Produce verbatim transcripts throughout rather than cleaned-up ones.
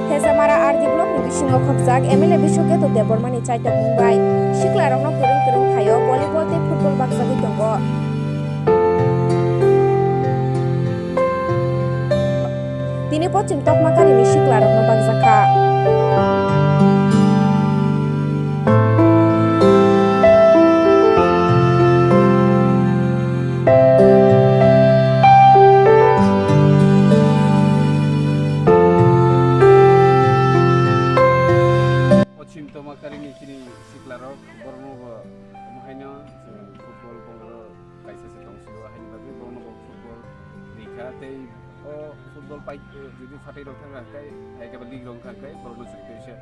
Hezamara R D block ni bisingo khopjak M L A Biswaketu Debbarma ni chaitokmung bai siklarokno kwrwng kwrwng thaio volleyball tei football bakjagwi tongo. Tini pochim tokma karini siklarokno bakjakha. Pochim tokma karini chini siklarok borokno bo omo haino chwng football bongoro kaisa se tong sio, haini bagwi borokno bo football rikha tei o football pai, eh, jodi phatai rok thang kha khe, hai khe ba league rok wngkha khe borokno chwng tei se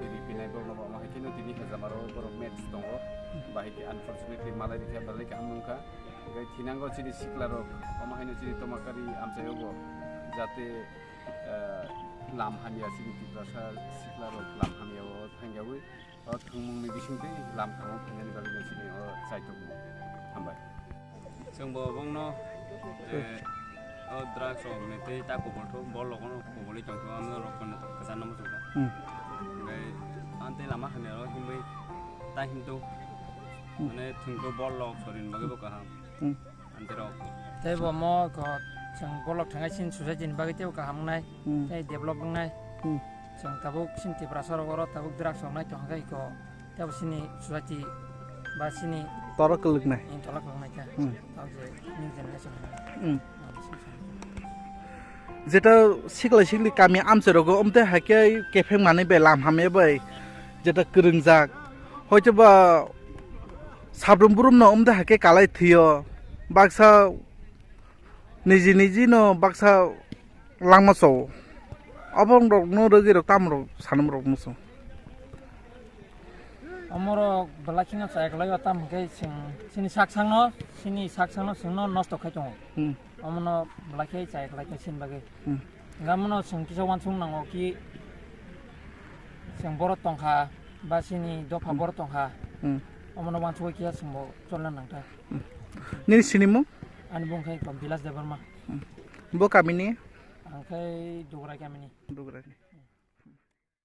ripinai borokno bo omo hai kheno tini hezamaro borok match tongo, bahai khe unfortunately malai rikha belai kaham wngkha, hwnkhe thinango chini siklarok omo haino chini tomakari amchaio bo jate, eh, lam hamya chini Tiprasa siklarok lam hamya o thangyawi. O thwngmungni bisingtwi lam khamung phainani bagwino chini o chaitokmung. Hambai. Chwngbo bongno, eh, o drugs rok ni tei ta kubul thok, bol rok no kubulwi tongthok, ano rok kwchar no muchungkha. Hmm. Hwnkhe, ang tei lama hamya rok himwi ta himtw, Hmm. mane thwngthok bol rok sorini bagwi bo kaham. Hmm. Anterok. Tei bo mo ko chwng bolok thangai sin society ni bagwi teibo kaham wngnai, Hmm. tei develop wngnai. Hmm. Chwng tabuk sin Tiprasa rok oro tabuk drugs rok nai tongkha khe ko teibo sini society ba sini Torok kwlwknai. in tolak rok nai kha. Hmm. Tabuk je new generation. Hmm. Jeta sikla sikli kami amchai rogo omte haikhe kepheng manwi bai lam hamya bai jeta kwrwngjak. Hoito ba Sabrum burumno omde hai khe kalai thwio, baksa niji nijino baksa langma chao. Oborokno rwgwi rok tamrok sanamrokno chao. Omorok belai kheno chaya kwlaio, tamo hwnkhe chwng chini sak sakno, chini sak sakno chwngno nosto khai tongo. Hmm. Omono belai khe chaya kwlai khe chini bagwi. Hmm. Hwnkhe omono chwng kisa uansuk nango ki chwng borok tongkha ba chini dopha Hmm. borok tongkha. Hmm. Omono uansugwi kisa chwngbo cholna nangkha. Hmm. Nini sinimung? Ani bung khe Bilas Debbarma. Hmm. Bo kamini? Ang khe Dugrai kamini. Dugrai.